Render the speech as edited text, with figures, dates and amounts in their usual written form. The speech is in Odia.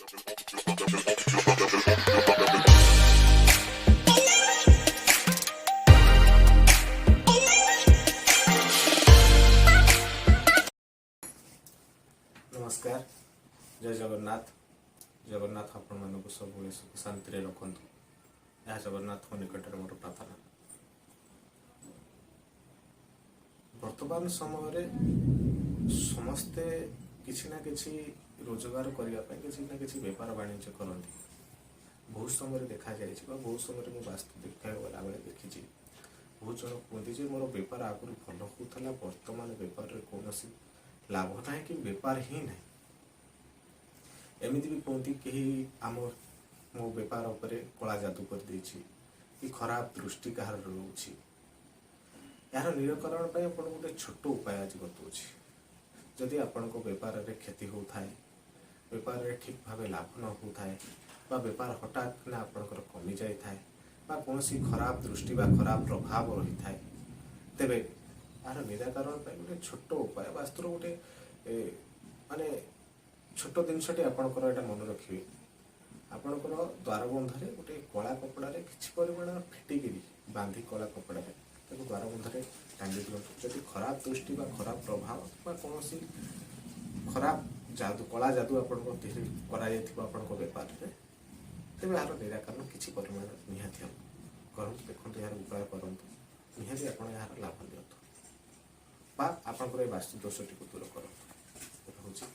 ନମସ୍କାର, ଜୟ ଜଗନ୍ନାଥ। ଜଗନ୍ନାଥ ଆପଣମାନଙ୍କୁ ସବୁବେଳେ ସୁଖ ଶାନ୍ତିରେ ରଖନ୍ତୁ, ଏହା ଜଗନ୍ନାଥଙ୍କ ନିକଟରେ ମୋର ପ୍ରାର୍ଥନା। ବର୍ତ୍ତମାନ ସମୟରେ ସମସ୍ତେ କିଛି ନା କିଛି ରୋଜଗାର କରିବା ପାଇଁ କିଛି ନା କିଛି ବେପାର ବାଣିଜ୍ୟ କରନ୍ତି। ବହୁତ ସମୟରେ ଦେଖାଯାଇଛି ବା ବହୁତ ସମୟରେ ମୁଁ ବାସ୍ତୁ ଦେଖିବାକୁ ଗଲାବେଳେ ଦେଖିଛି, ବହୁତ ଜଣ କୁହନ୍ତି ଯେ ମୋର ବେପାର ଆଗରୁ ଭଲ ହେଉଥିଲା, ବର୍ତ୍ତମାନ ବେପାରରେ କୌଣସି ଲାଭ ନାହିଁ କି ବେପାର ହିଁ ନାହିଁ। ଏମିତି ବି କୁହନ୍ତି କେହି ଆମ ମୋ ବେପାର ଉପରେ କଳା ଯାଦୁ କରିଦେଇଛି କି ଖରାପ ଦୃଷ୍ଟି କାହାର ରହୁଛି। ଏହାର ନିରାକରଣ ପାଇଁ ଆପଣଙ୍କୁ ଗୋଟେ ଛୋଟ ଉପାୟ ଆଜି ବତାଉଛି। ଯଦି ଆପଣଙ୍କ ବେପାରରେ କ୍ଷତି ହେଉଥାଏ, ବେପାରରେ ଠିକ୍ ଭାବେ ଲାଭ ନ ହେଉଥାଏ ବା ବେପାର ହଠାତ୍ କିନା ଆପଣଙ୍କର କମି ଯାଇଥାଏ ବା କୌଣସି ଖରାପ ଦୃଷ୍ଟି ବା ଖରାପ ପ୍ରଭାବ ରହିଥାଏ, ତେବେ ଏହାର ନିରାକରଣ ପାଇଁ ଗୋଟେ ଛୋଟ ଉପାୟ, ବାସ୍ତୁର ଗୋଟେ ମାନେ ଛୋଟ ଜିନିଷଟି ଆପଣଙ୍କର, ଏଇଟା ମନେ ରଖିବେ। ଆପଣଙ୍କର ଦ୍ୱାରବନ୍ଧରେ ଗୋଟେ କଳା କପଡ଼ାରେ କିଛି ପରିମାଣର ଫିଟିକିରି ବାନ୍ଧି କଳା କପଡ଼ାରେ ତାକୁ ଦ୍ୱାରବନ୍ଧରେ ଟାଙ୍ଗି ଦିଅନ୍ତୁ। ଯଦି ଖରାପ ଦୃଷ୍ଟି ବା ଖରାପ ପ୍ରଭାବ ବା କୌଣସି ଖରାପ ଯାଦୁ, କଳା ଯାଦୁ ଆପଣଙ୍କ ଦେହରେ କରାଯାଇଥିବ ଆପଣଙ୍କ ବେପାରରେ, ତେବେ ଏହାର ନିରାକରଣ କିଛି ପରିମାଣରେ ନିହାତି ହେବ। କରନ୍ତୁ, ଦେଖନ୍ତୁ, ଏହାର ଉପାୟ କରନ୍ତୁ, ନିହାତି ଆପଣ ଏହାର ଲାଭ ନିଅନ୍ତୁ ବା ଆପଣଙ୍କର ଏ ବାସ୍ତୁ ଦୋଷଟିକୁ ଦୂର କରନ୍ତୁ। ରହୁଛି।